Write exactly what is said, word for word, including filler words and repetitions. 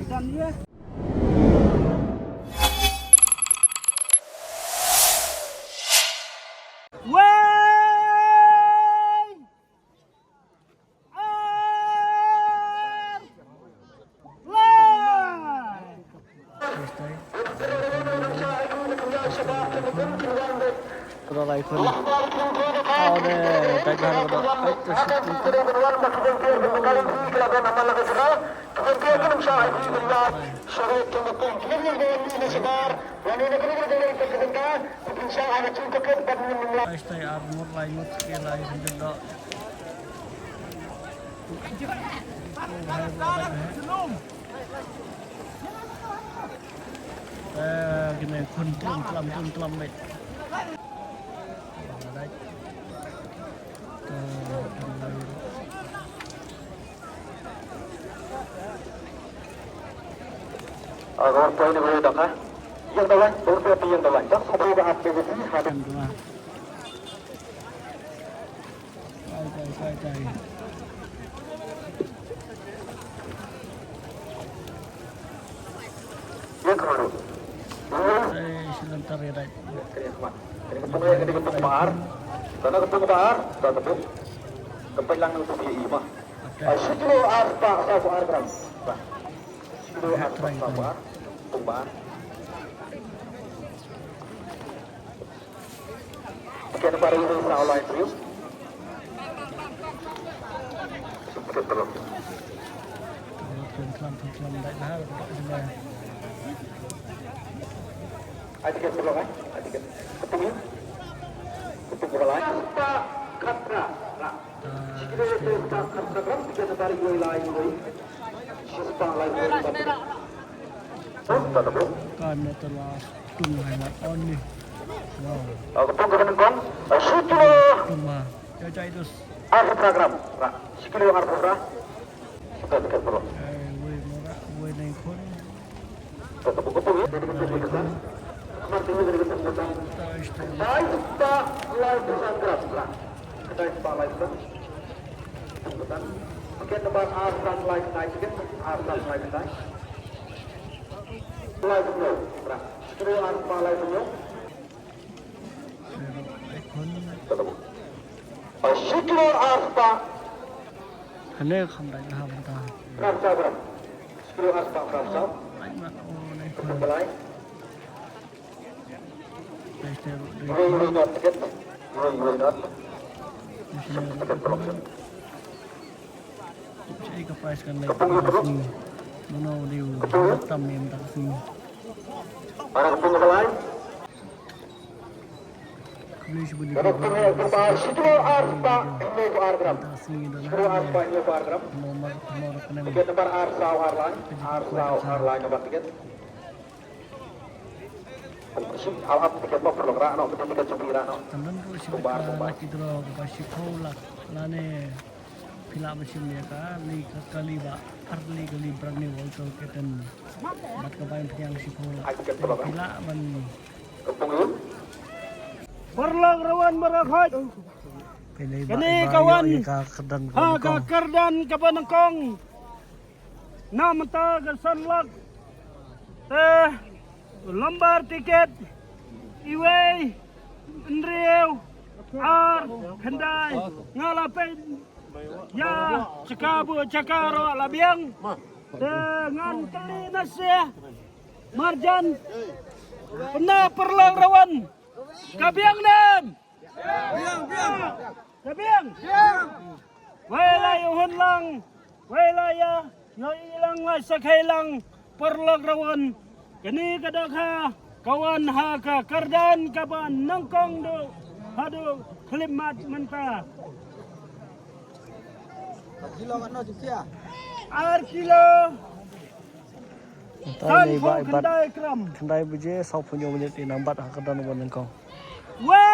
Done, yeah. Wei! Ar! Lai! Tara lai khun. Aw ne, dai bar ko da. Ai, to shi khun. Ai, stai ar ngut lai ngut ke lai khun da. Eh, kine khun tlum tlam, tlum tlam beit. Agor point ni beri dak ha. Yang dawan, beri yang dawan. Dak satu ba at beri hadin. Kai, kai, kai, kai. Yang kemana? Eh, silang tarik, right. Kena kepung, kena kepung bar. Kena kepung bar, dah tepung. Kepung lang tu dia imah. Okay. Ah, situ ar pak, satu ar gram. Bah. Situ ar pak, satu ar. Kepung bar. Tiket baru ini saw lai three. Tiket belum. Ai tiket belum, eh? Ai tiket. Ketung ya? Ketung berapa lai? Pak Katra. Nah. Sikit dulu tu Pak Katra, tiket baru ini lai ini. Shispa lai ini. Kan na telah tung hai mat on ni. Wow. Ah, kepung ke nyngkong. Ah, shoot dulu. Tung ma. Ya, jai terus. Arphew phra gram. Ra. Shi kilo arphew phra. Suka dekat bro. Eh, wei, mora, wei, nai khun. Kepung, kepung ya. Dari kepung ke sana. Martin dari kepung ke sana. Dai spot lai phew san gram. Ra. Kedai spot lai phew san. Kepung ke sana. Tiket nomor ar san lai kedai, tiket ar san lai kedai. Lai phew. Ra. Shi kilo arphew lai phew. Shi kilo arphew. Hane kham dai ha bynta. Phra saw gram. Shi kilo arphew phra saw. Lai ma o lai khun. Balai. Dai te ru dai. Roi roi not tiket. Roi roi not. Shi kilo arphew. Tip shaei ka prize kan leit mynta ka sngi. Mano dei u tam mynta ka sngi. Para kepung ka balai. Khublei shibun ïa phi baroh. Shi kilo arphew, hynñiew phew ar gram. Mynta ka sngi don ha. Shi kilo arphew, hynñiew phew ar gram. Nombar, nombar kane. Tiket nombar ar saw ar lai. Ar saw ar lai nombar tiket. Shi, al ap tiket mo, pynlong rah noh, tiket jong phi rah noh. Tang don ruh shibit ka lucky draw kaba shiphew lak lane. Phi lah ban shim ïa ka, lei ka kali ba, ar lei kali brand new Walter Keten. Bad ka bai pdiang shiphew lak. Phi lah ban. Paralok rawan baroh khoit. Kane ka wan ha ka kyrdan kaba nyngkong. Na mynta ka san lak. Te lymbar tiket iwei, hynriew, ar, khyndai, nga la peit ïa jaka buh jaka ruh la biang. Te ngan kylli na sha marjan. Pynah paralok rawan. Ka biang ne em? Biang, biang. Ka biang? Biang. Wei la ïa hun lang. Wei la ïa, ïohi lang, la sakhi lang. Paralok rawan. Kane ka dohkha ka wan ha ka kyrdan kaba nyngkong duh haduh khyllipmat mynta. Ar kilo. Mynta ne ba, ba khyndai gram. Khyndai baje, sawphew hynñiew minit, i nang bat ha ka kyrdan ba nyngkong. Wei!